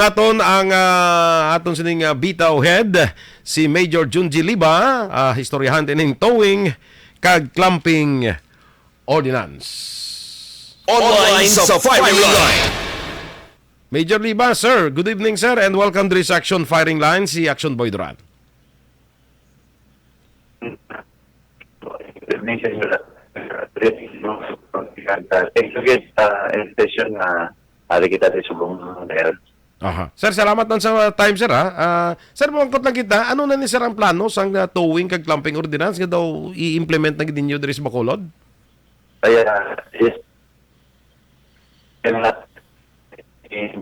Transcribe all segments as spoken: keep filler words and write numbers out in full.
Aton ang, ah, aton sining, ah, bitaw head, si Major Junji Liba, ah, historiante ning towing kag clamping ordinance. Online sa firing line. Major Liba, sir. Good evening, sir, and welcome diri sa Action Firing Line, si Action Boy Duran. Thank you, sir. Thank you, sir. Thank you, sir. Thank you, sir. Ari kita sa subong, sir. Aha. Sir, salamat man sa time, sir, ha. Ah, sir, mangkot lang kita, ano na ni, sir, ang plano sang, ah, towing kag clamping ordinance nga daw i-implement na gid ninyo diri sa Bacolod? Kaya, yes. Kaya nga, eh,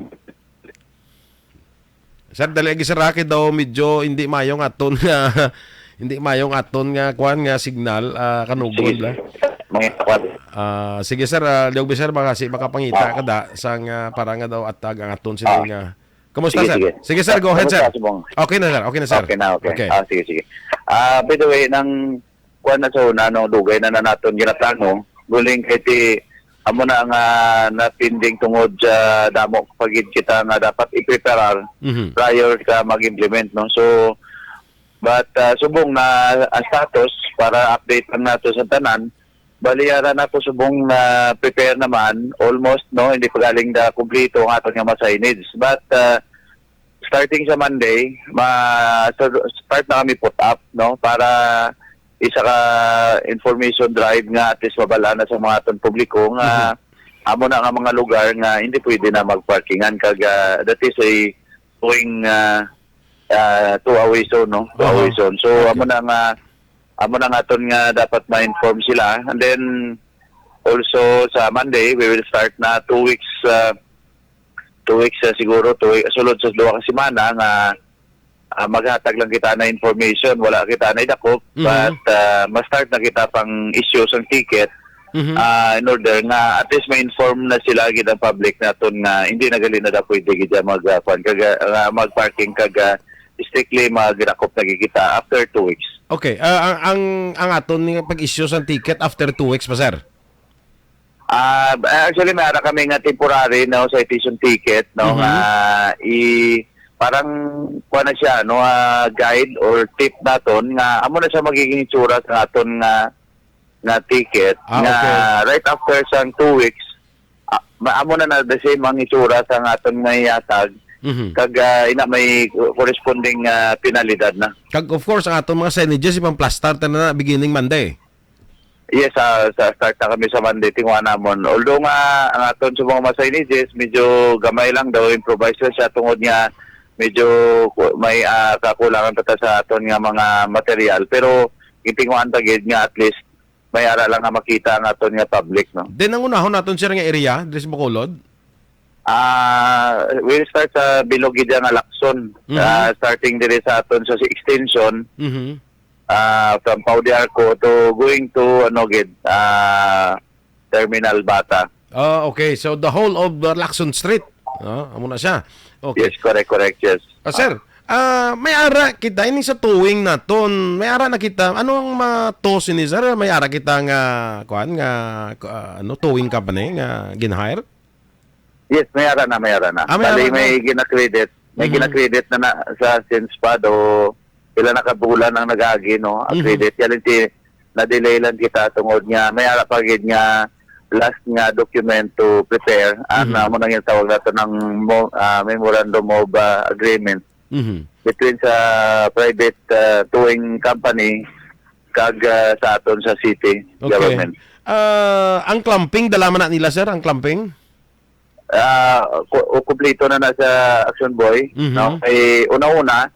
Sir, dali lagi, sir, ha, kay daw medyo hindi mayo ang aton nga, hindi mayo ang aton nga, kuan, nga signal, ah, kanugon, sige, la. Sige. Mga kuan. Ah, sige, sir, ah, liog, sir, baka si makapangita ka da sang, ah, para nga daw atag ang aton sini nga. Kumusta, sige, sir? Sige. Sige, sir, go ahead, sir. Kumusta, Subong? Okay na, sir. Okay na, sir. Okay na, okay. Okay. Ah, sige, sige. Ah, by the way, nang kuan na sa una, no, dugay na na naton ginaplano. Guling kay ti, amo na nga napinding tungod sa damo pa gid kita nga dapat i-preparar Mhm. prior sa mag-implement, no? So, but, ah, subong na ang status para update lang nato sa tanan, bali, ara na po subong na prepare naman, almost, no? Hindi pa galing da kumpleto ang aton nga mga signage. But, ah, starting sa Monday, ma-, so, start na kami put up, no, para isa ka information drive nga at least mabal-an na sa mga aton publiko nga Mhm. amo na nga mga lugar nga hindi pwede na magparkingan kag, ah, that is a going, ah, ah, two-way zone, no? Two-way Aha. zone. So, Okay. amo na nga, amo na nga aton nga dapat ma-inform sila. And then, also sa Monday, we will start na two weeks, ah, two weeks, ah, siguro, two weeks, sulod sa duha ka semana nga, ah, maghatag lang kita na information, wala kita na idakop, Mhm. but, ah, ma-start na kita pang issue sang ticket, Mhm. ah, in order nga at least ma-inform na sila gid ang public naton nga hindi na gali na da pwede gid siya mag, ah, kuwan, kag, ah, mag-parking kag, ah, strictly magdakop na gid kita after two weeks. Okay, ah, ang, ang, ang aton nga pag-issue sang ticket after two weeks pa, sir? Ah, actually, may ara kami nga temporary, no, citation ticket, no, Mhm. nga i-, parang, kuwan na siya, no, ah, guide or tip naton nga amo na siya magiging itsura sa aton nga, nga ticket, Ah, nga okay. right after sang two weeks, ah, ma-, amo na na the same ang itsura sa aton nga ihatag, Mhm. kag, ah, ina may corresponding, ah, penalidad na. Kag, of course, ang aton mga signages, ipang-plaster ta na beginning Monday. Yes, ah, sa start na kami sa Monday, tinguha namon. Although nga, ang aton sa mga signages, medyo gamay lang daw, improvise lang siya tungod nga medyo ku-, may, ah, kakulangan pa ta sa aton nga mga material. Pero gitinguhaan ta gid nga at least may ara lang nga makita ang aton nga public, no? Then, ang unahon naton, sir, nga area, diri sa Bacolod? Ah, we'll start sa bilog gid nga Lacson. Mhm. Ah, starting diri sa aton sa extension, Mhm. ah, from Pau de Arco to going to, ano gid, ah, Terminal Bata. Ah, okay. So, the whole of, uh, Lacson Street. Ah, amo na siya. Okay. Yes, correct, correct, yes. Ah, sir, ah, may ara kita ini sa towing naton. May ara na kita. Ano ang mga tow sini, sir? May ara kita nga, kuan, nga, ah, ano, towing company nga gin-hire? Yes, may ara na, may ara na. Ah, may Bali, ara na. may gina-credit. May Mhm. gina-credit na na sa since pa do pila na ka bulan ang nag-agi, no? Ang Mhm. credit. Yan, ti-, na-delay lang kita tungod nga may ara pa gid nga last nga document to prepare. Ang, Mhm. ah, mo nang yung tawag nato ng mo-, ah, Memorandum of, ah, Agreement Mhm. between sa private, ah, towing company kag, ah, sa aton sa city Okay. government. Ah, ang clamping, dala man na nila, sir, ang clamping? Ah, ku-, o, kumpleto na na sa Action Boy, Mhm. no? Eh, una-una,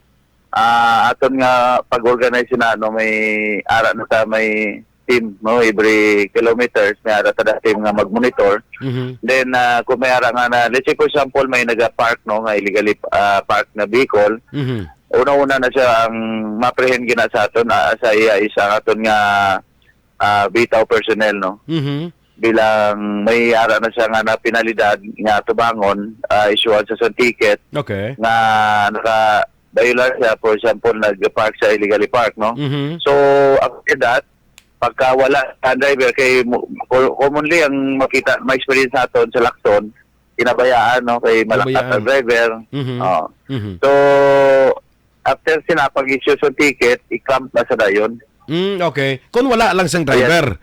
ah, aton nga pag-organize na, no, may ara na ta, may team, no? Every kilometers, may ara ta na team nga mag-monitor. Mhm. Then, ah, kung may ara nga na, let's say, for example, may naga-park, no, nga illegally, ah, park na vehicle, Mhm. una-una na siya ang maprehend gina sa aton, ah, sa iya is ang aton nga, ah, bitaw personnel, no? Mhm. Bilang may ara na siya nga na penalidad nga tubangon, ah, issuehan sa isang ticket Okay. nga naka-violar siya, for example, nag-park siya illegally park, no? Mhm. So, after that, pagka wala ang driver, kay mo-, co-, commonly ang makita, ma-experience naton sa Lacson, Kinabayaan, no, kay malakas Kinabayaan. ang driver. Mhm. Oo. Mhm. So, after sina pag-issue sa ticket, i-clamp na sa dayon. Mm, okay. Kung wala lang sang Yes. driver.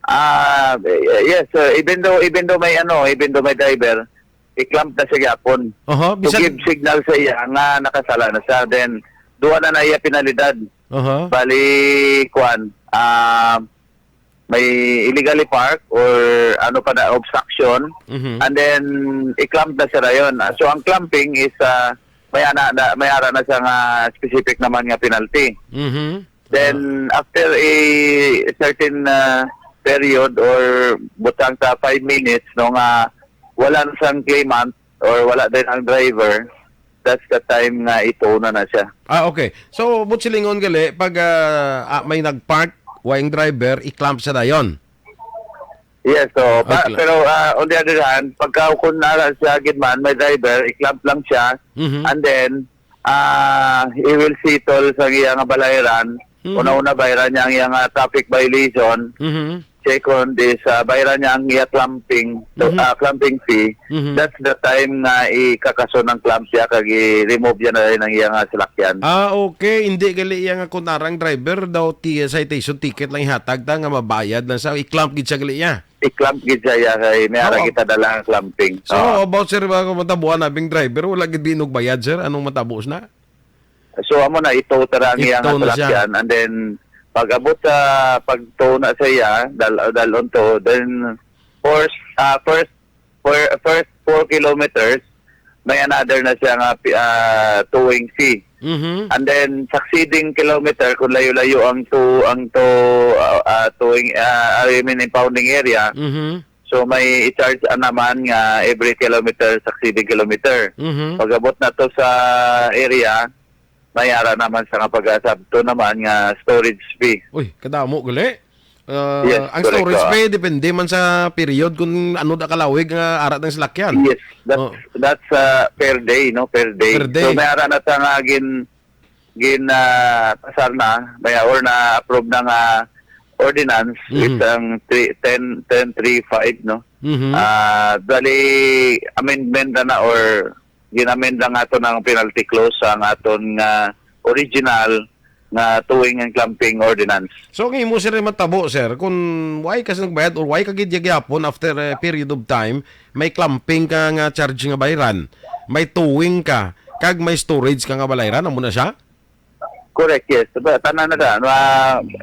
Ah, eh, yes, uh, even though, even though may ano, even though may driver, i-clamp na siya gyapon. Oho, To bisan give signal sa iya nga nakasala na siya. Then, duha na na iya penalidad. Oho. Bali, kuan, ah, may illegally park or ano pa na, obstruction. Mhm. And then, i-clamp na siya dayon. Ah, so, ang clamping is, ah, may ana na, may ara na siya nga specific naman nga penalty. Mhm. Then, after a certain, ah, period or butang sa five minutes, no, nga wala na sang claimant or wala din ang driver, that's the time nga i-tow na na siya. Ah, okay. So, but silingon gali, pag, ah, ah, may nag-park, way driver, i-clamp sa dayon. Yes, so, pa, Okay. pero, ah, on the other hand, pagka kung nara siya gid man, may driver, i-clamp lang siya, Mhm. and then, ah, he will settle sa iya nga balayran. Mhm. Una-una, bayran niya ang iya nga traffic violation. Mhm. Second is, ah, bayran niya ang iya clamping, so, Mhm. ah, clamping fee. Mhm. That's the time nga ikakaso ng clamp siya kag i-remove niya na rin ang iya nga salakyan. Ah, okay. Hindi gali iya nga kung arang driver daw ti-, citation ticket lang ihatag ta nga mabayad lang sa i-clamp gid siya gali iya. I-clamp gid siya iya kay may ara Oo. kita dala nga clamping. So, Oo. how about, sir, ba, kung matabuan nabing driver, wala gid binugbayad, sir? Anong matabo na? So, amo na, i-tow tara ang iya nga Ito na siya. salakyan. And then, pag-abot sa pag-tow na sa iya, dal-, dalon to, then, first, ah, first, for, first four kilometers, may another na siya nga pi-, ah, towing fee. Mhm. And then, succeeding kilometer, kung layo-layo ang to, ang to, ah, ah, towing, ah, I mean, impounding area, Mhm. so may i-charge naman nga every kilometer, succeeding kilometer. Mhm. Pag-abot na to sa area, may ara naman sa nga pag-asabto naman nga storage fee. Uy, kadamo gali. Ah, Yes, ang correct, storage oo. fee, depende man sa period kung ano da kalawig nga ara ng salakyan. Yes, that's, Oh. that's, uh, per day, no? Per day. Per day. So, may ara na sa nga gin-, gin, ah, pasar na, may or na-approve na nga ordinance Mhm. with ang three, ten, ten three five, no? Mhm. Ah, bali, amendment na na or gin-amend lang ato ng penalty clause sa ang aton nga original nga towing and clamping ordinance. So, ang imo, sir, matabo, sir, kung why ka nagbayad or why ka gid gyapon after a period of time, may clamping ka nga charge nga bayran, may towing ka, kag may storage ka nga balayran, amo na siya? Correct, yes. Ba, tanan na da. Ma,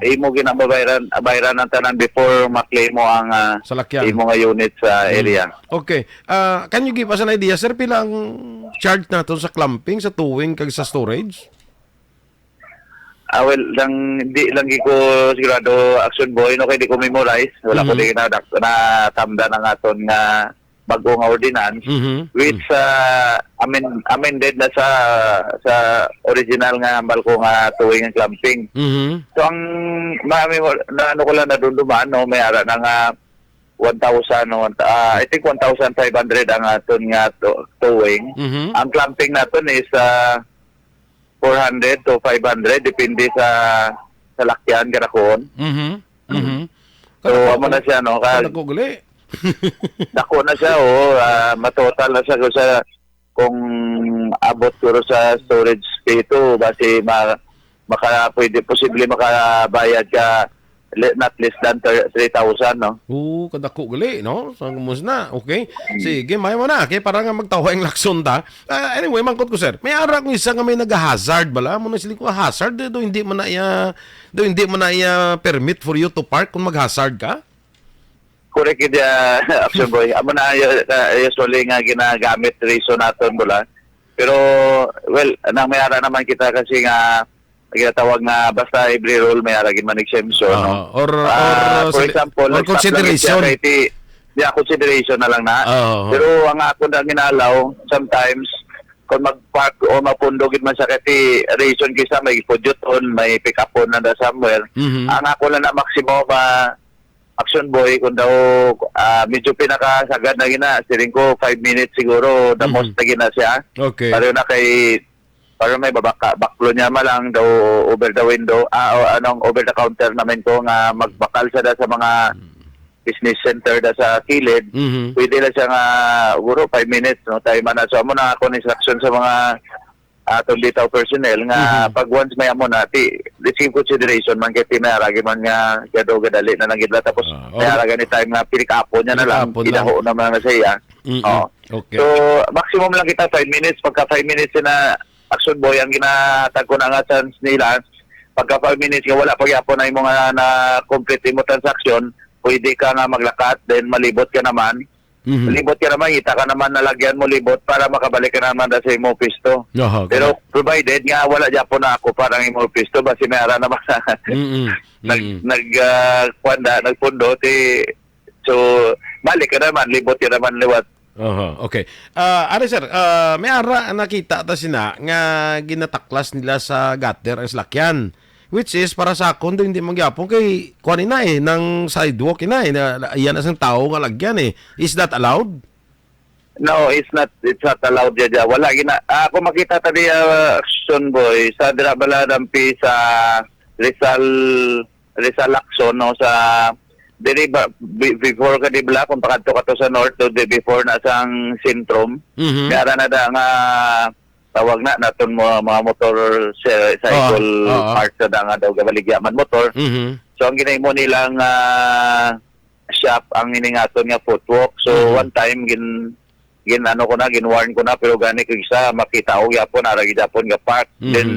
imo ginababayran, bayran ang tanan before ma-claim mo ang, ah, Salakyan. imo nga unit sa Mm. area. Okay. Ah, can you give us an idea, sir, pila ang charge nato sa clamping, sa towing, kag sa storage? Ah, well, lang, di lang gi ko sigurado, Action Boy, no, kay di ko memorize. Wala ko Mhm. di na, natamda ng aton nga bag-o nga ordinance, Mhm. which, Mhm. ah, amen-, amended na sa, sa original nga hambal ko nga towing and clamping. Mhm. So, ang, ma-, may, na, ano ko lang nadumduman, no, may ara na nga one thousand, no, one, ah, I think one thousand five hundred ang aton nga to-, towing. Mhm. Ang clamping naton is, ah, four hundred to five hundred, depende sa salakyan, karakuon. Mhm. Mhm. So, Kadako, amo na siya, no? Ka-, kadako gali. dako na siya, oo. Ah, matotal na siya kung sa, kung abot siguro sa storage fee to, basi ma-, maka-, pwede, posible makabayad ka le-, not less than thir-, three thousand, no? Oo, kadako gali, no? Sa gumus na, okay? Hmm. Sige, may mo na, okay? Para nga magtawa ang lakson ta. Ah, anyway, mangkot ko, sir. May ara kong isa nga may nag-hazard bala. Amo na sila ko, hazard, eh, do hindi man na iya, do hindi man na iya permit for you to park kung mag-hazard ka? Correct yun, ah, Action Boy. Amo na, uh, usually nga ginagamit reason naton, bala. Pero, well, nang may ara naman kita kasi nga ginatawag nga basta every rule may ara gid man exemption, no? Ah, or, Ah, or for sa-, example, or nag-stop lang siya consideration. kay ti-, yeah, consideration na lang na. Oo. Pero ang ako na ginalaw, sometimes, kung mag-park o mapundo gid man sa kay ti reason kisa may pudyuton, may pick-upon na na somewhere, Mhm. ang ako na na maximum, ah, Action Boy, kung daw, ah, medyo pinakasagad na gina, siling ko, five minutes siguro, the Mhm. most na gina siya. Okay. Pareho na kay, pareho may babaka, baklo niya malang daw over the window, ah, o anong over the counter namin ko nga magbakal siya da sa mga, Hmm. business center da sa kilid, Mhm. pwede na siya nga, guro, five minutes, no? Time na. So, amo na akong instruction sa mga, ah, aton bitaw personnel nga Mhm. pag once may amo na, ti, receive consideration man kay ti may aragi man nga gado gadali na lang gid la. Tapos Ah, may oh. Aragi ni time nga pick-upon niya na lang, Pick-upon lang. Idaho na man na sa iya. Mm-mm. Oh. Okay. So, maximum lang kita five minutes. Pagka five minutes na action boy, ang ginahatag ko na nga chance nila, pagka five minutes nga wala pa gyapon na imo nga na-complete imo transaction, pwede ka nga maglakat, then malibot ka naman. Mhm. Libot ka naman, kita ka naman nalagyan mo libot para makabalik ka naman sa imo pwesto. Aha, Pero correct. Provided nga wala gyapon na ako parang imo pwesto, basi may ara naman na Mm-mm. nag, Mm-mm. nag, ah, kuwan na, nagpundo, ti, so, balik ka naman, libot ka naman liwat. Aha, okay. Ah, ano, sir, ah, may ara nakita ta sina nga ginataklas nila sa gutter ang salakyan. Which is, para sa akon, daw hindi man gyapon kay kuwan ina eh, nang sidewalk ina eh, na, na, iya na sang tawo nga lagyan eh. Is that allowed? No, it's not, it's not allowed dyan, dyan. Wala gina-, ah, ako makita ta di, ah, action boy, sa dira bala dampi sa Rizal, Rizal Lacson, no, sa, diri ba, be-, before ka di bala, kung pakadto ka to sa north, to di before na sang Centrum, Mhm. May ara na da nga tawag na naton mo, mga motor, si-, cycle Oo, oo. Parts na da nga daw gabaligya man motor. Mhm. So, ang ginahimo nilang, ah, shop ang ining aton nga footwalk. So, Mhm. one time, gin-, gin-, ano ko na, gin-warn ko na, pero gani ko isa, makita ko gyapon, ara gyapon nga park. Mhm. Then,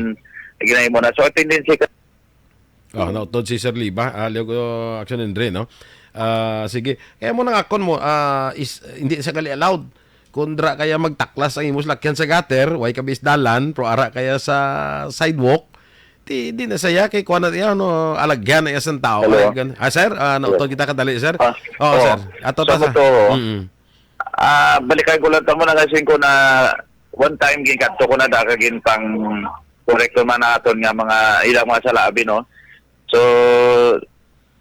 ginahimo na. So, I think din si Ah, nautod si Sir Liba, ah, Leo, Action Andre, no? Ah, sige. Kaya mo nang akon mo, ah, is, hindi sa gali allowed. Kung dra kaya magtaklas ang imong salakyan sa gutter, way ka bis dalan, pero ara kaya sa sidewalk, di, di na saya kay kuha na iya, no, alagyan na iya sang tao. Hello? Ay, gan-, ah, sir, ah, nautod Hello? Kita kadali, sir. Ah, Oo, oo. Sir. Ato Sa ta sa. Buto, oo. Mm-mm. Ah, balikan ko lang tamo na kasi ko na one time ginkadto ko na da kagin pang correct man naton nga mga ilang mga salaabi, no? So,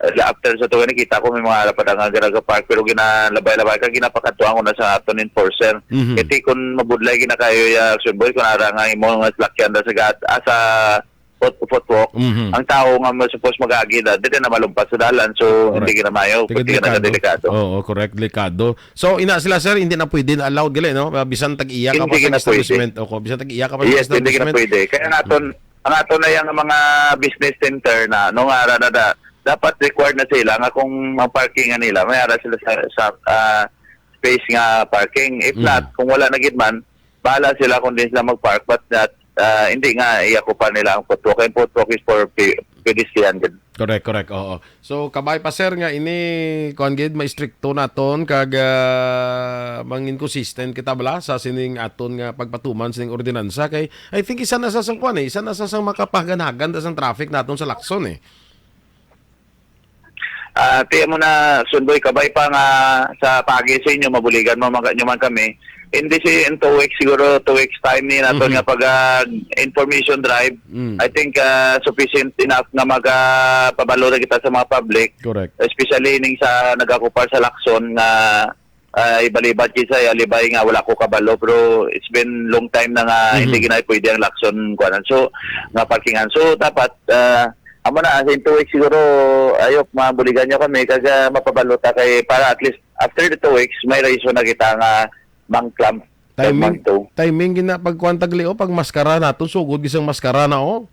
after sa tuwa, nakita ko may mga lapad nga ginaga-park, pero ginalabay-labay ka, ginapakadtuan ko na sa aton enforcer. Mhm. Kasi kung mabudlay ginakayo ya action boy, kung ara nga imo nga salakyan da sa gat-, ah, sa foot-, footwalk, Mhm. ang tao nga mas supposed mag-agi da, dili na malumpas sa dalan, so Correct. Hindi gina mayo, Tigad pati gina delikado. Delikado. Oo, correct, delikado. So, ina sila, sir, hindi na pwede na allowed gali, no? Ah, bisan tag-iya ka Hindi pa sa gina pwede. Establishment, o ko, bisan tag-iya ka pa sa Yes, hindi gina establishment. Pwede. Kaya ang aton, ang aton na yung mga business center na, no, nga ara na da, dapat required na sila nga kung ang parking nga nila, may ara sila sa, sa, ah, space nga parking. If Mm. not, kung wala na gid man, bahala sila kung din sila mag-park, but not, ah, hindi nga i-occupy nila ang footwalk. Ang footwalk is for pe-, pedestrian gid. Correct, correct. Oo. So, kabay pa, sir, nga ini, kuwan gid, maistrikto naton kag, ah, mangin consistent kita bala sa sining aton nga pagpatuman sining ordinansa kay I think isa na sa sang kuwan eh, isa na sa sang makapahagan-hagan ta sang traffic naton sa Lacson eh. Ah, tiyan mo na, Sundoy, kabay pa nga sa pagi sa inyo, mabuligan mo man, nyo man kami. Hindi si in two weeks, siguro two weeks time ni naton Mhm. nga pag, ah, information drive. Mm. I think, ah, sufficient enough nga magapabalo na kita sa mga public, Correct. Especially ning sa nagakupar sa Lacson nga, ah, ibalibad kisa, alibay nga wala ko kabalo, pero it's been long time na nga Mhm. Hindi gina pwede ang Lacson kuanan. So, nga parkingan. So, dapat, ah, amo na, as in two weeks siguro, ayok, mabuligan nyo kami, kag, ah, mapabalo ta kay, para at least after the two weeks, may reason na kita nga mang clamp, Timing, mang two. Timing gina pagkuan tagli, oh, pag maskara nato, sugod gisang maskara na, oh.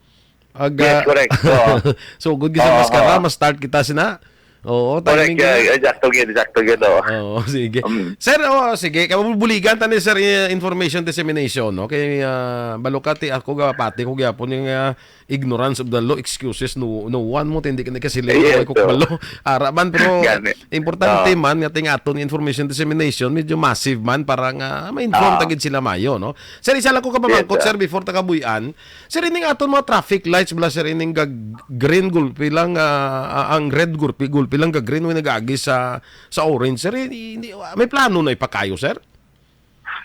Ag, Yes, ah, correct. Oo. sugod gisang Oo, maskara, oo. Mas start kita sina. Oo, Correct, timing yeah, gina. Exacto gid, exacto gid, oo. Oo, sige. Mm. Sir, oh, sige, kay mabubuligan ta ni sir, eh, information dissemination, no? Kay, ah, balukati ako ga pati ko gyapon yung, ah, ignorance of the law, excuses, no, no one mo, hindi ka nagkasili, Yes, way ko so. Kabalo. Ara man, pero Gani. Importante Oo. Man nga ting aton information dissemination, medyo massive man para nga ma-inform Oo. Ta gid sila mayo, no? Sir, isa lang ko kapamangkot, Yes, sir. Sir, before ta kabuy-an. Sir, ining aton mga traffic lights, bala, sir, ining gag-, green gulpi lang, ah, ah, ang red gulpi, gulpi lang, gag-green, way nag-agi sa, sa orange, sir, hindi, hindi, may plano na ipakayo, sir?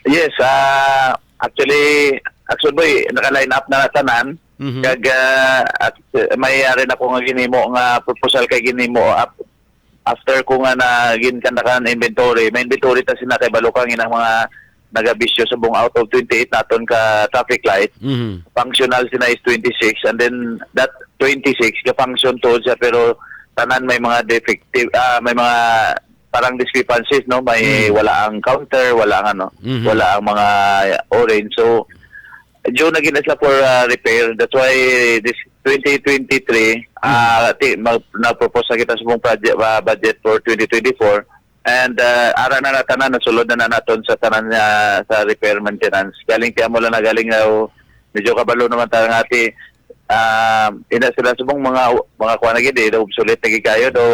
Yes, ah, actually, actually, boy, naka-line up na tanan. Mhm. Kag, ah, at, uh, may ari na ko nga ginimo nga proposal kay ginimo ap-, after ko nga na ginkandakan inventory, may inventory ta sina kay balukang inang mga nagabisyo sa buong out of twenty-eight naton ka traffic light. Mhm. Functional sina is twenty-six, and then that twenty-six ka function tuod siya, pero tanan may mga defective, ah, may mga parang discrepancies, no? May Mm. wala ang counter, wala ang ano, Mhm. wala ang mga orange. So, due na gid na sila for, ah, repair. That's why this twenty twenty-three, Mm. ah, ti-, mag-, nag-propose na kita sa mong project, ah, budget for twenty twenty-four. And, ah, ara na na tanan, nasulod na na naton sa tanan nga sa repair maintenance. Galing ti amo lang na galing, ah, medyo kabalo naman ta nga ti, ah, ina sila subong mga, mga kuha na gid, eh, obsolete na gid kayo, daw,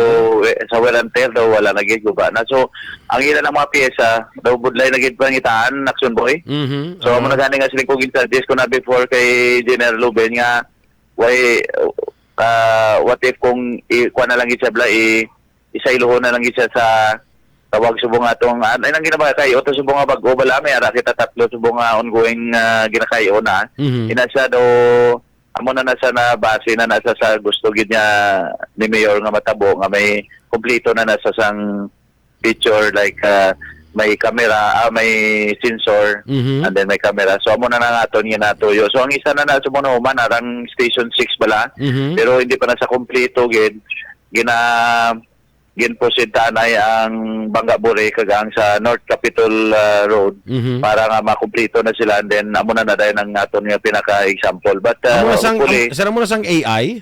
eh, sa wear and tear, daw, wala na gid, guba na. So, ang ila ng mga pyesa, daw, budlay na gid pangitaan, Action Boy. Mhm. So, amo Ah. na gani nga siling ko gid suggest ko na before kay General Ruben nga, why, ah, what if kung i-, kuha na lang gid siya, bla, i-, isayloho na lang gid siya sa tawag subong atong, ah, ay, nang ginabakay, oto subong nga bag-o bala, may ara kita tatlo subong nga ongoing, ah, ginakay-o na. Mhm. Ina siya do, amo na na siya na base na na siya sa gusto gid niya ni Mayor nga matabo, nga may kompleto na na siya sang feature, like, ah, may camera, ah, may sensor, Mhm. and then may camera. So, amo na na nga aton ginatuyo. So, ang isa na na subong na human, arang Station six bala, Mhm. pero hindi pa na sa kompleto gid. Gina-, gin-proceed ta anay ang Bangga Buri kag ang sa North Capitol, ah, Road Mhm. para nga makumpleto na sila, and then amo na na dayon ang aton nga pinaka-example. But, ah, Amo na sang, hopefully am-, sir, amo na sang A I?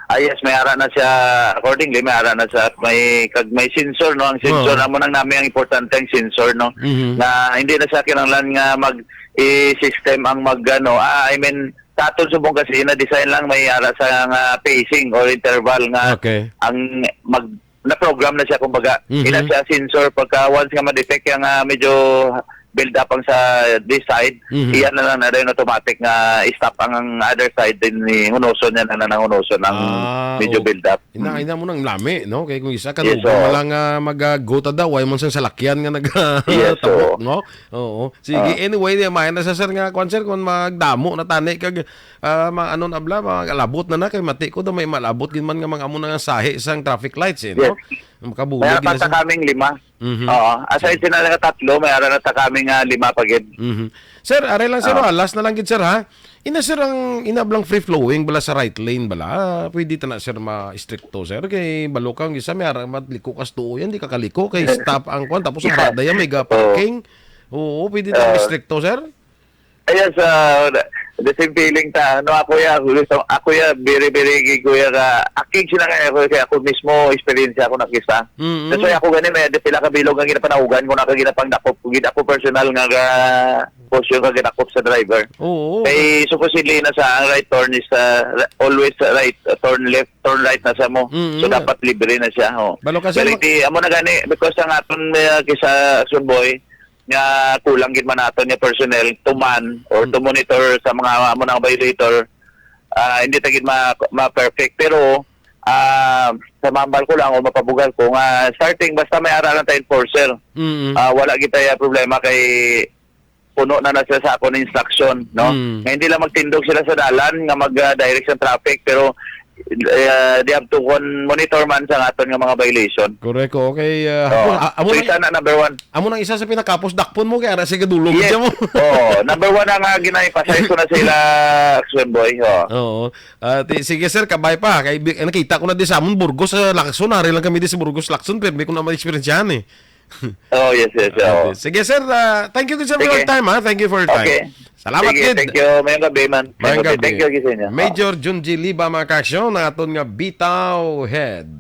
Ah, yes, may ara na siya, accordingly, may ara na siya, may, kag may sensor, no? Ang sensor, Oo. amo nang nami ang importante, ang sensor, no? Mhm. Na hindi na siya kinahanglan nga mag, i-system ang mag, ano, ah, I mean, sa aton subong kasi, na-design lang, may ara sa nga pacing or interval nga Okay. ang mag, na-program na siya, kumbaga. Mhm. Ina siya sensor, pagka once nga ma-detect yang, ah, medyo build up ang sa this side, Mhm. iya na lang na rin automatic nga i-stop ang, ang other side, din ni hunuson niya na, na hunuson ang Ah, medyo oh. build up. Ina, Mm. ina mo nang lami, no? Kay kung isa ka Yes, dugang oo. lang, ah, mag, ah, gota daw, ay man sang salakyan nga nag-, Yes, tabok, oo. no? Oo. Sige, Ah. anyway, di, may na sa sir nga, kwan, sir, kung magdamo na tani, kag, ah, ma-, ano na bla, mag-alabot na na, kay mati ko daw may malabot gid man nga mga amo na nga sahi sang traffic lights, eh, no? Yes. Makabulig May gid na apat na siya. kaming lima. Mhm. Oo. Aside Sige. sila nga tatlo, may ara na ta kami nga lima pa gid. Mhm. Sir, aray lang, sir, Oo. ah, last na lang gid, sir, ha? Ina, sir, ang inablang free flowing bala sa right lane bala, ah, pwede ta na, sir, ma-istrikto, sir? Kay balo kang isa, may ara matliko kas tuo yan, di ka kaliko, kay stop ang kwan, tapos ang Yeah. barda yan, may ga Oo. parking. Oo, pwede ta Oo. ma-istrikto, sir? Ayan, sa the same feeling ta. No, ako ya, ako gusto, ako ya, very, very, kuya ka, akig sila nga, ako, kaya ako mismo, experience ako nakita. Mm-mm. That's why ako gani, may pila ka bilog ang ginapanaugan ko, nakaginapang dakop ko, gid ako personal nga ga, posyon ka ginakop sa driver. Oo. Kay supposedly na sa ang right turn is, uh, always right, uh, turn left, turn right na sa mo. Mm-mm. So, dapat libre na siya, oh. Balo kasi Pero ma- iti, amo na gani, because ang aton, uh, kisa Action Boy, nga kulang gid man naton nga personnel to man or Mm. to monitor sa mga amo nang violator, ah, hindi ta gid ma-, ma-perfect. Pero, ah, sa mambal ko lang o mapabugal ko nga starting, basta may ara lang ta enforcer. Mm. Ah, wala gid tayo problema kay puno na na sila sa akon instruction, no? Mm. Nga hindi lang magtindog sila sa dalan nga mag, ah, direct sa traffic, pero, ah, they have to kon-, monitor man sa aton nga mga violation. Correct, okay, ah, Oo. hapon, ah, amo So, lang isa na, number one. Amo nang isa sa pinakapos, dakpon mo, kay ara siya gadulog Yes. siya mo. Oo, number one ang, ah, gina-emphasize ko na sila, Action Boy, oo. Oo. Ah, ti-, sige, sir, kabay pa. Kay bi-, nakita ko na di sa amon, Burgos, sa Lacson, hari lang kami di sa Burgos, Lacson, pero may ko na ma-experience yan, eh. Oh, yes, yes, Ah, oo. di-, sige, sir, ah, thank you, sir, for Sige. your time, ha? Thank you for your time. Okay. Salamat, Sige, kid. thank you. Mayong gabi, man. Mayong Mayong gabi. gabi. Thank you, Gisenia. Major Junji Liba, mga kaaksyon, ang aton nga bitaw head.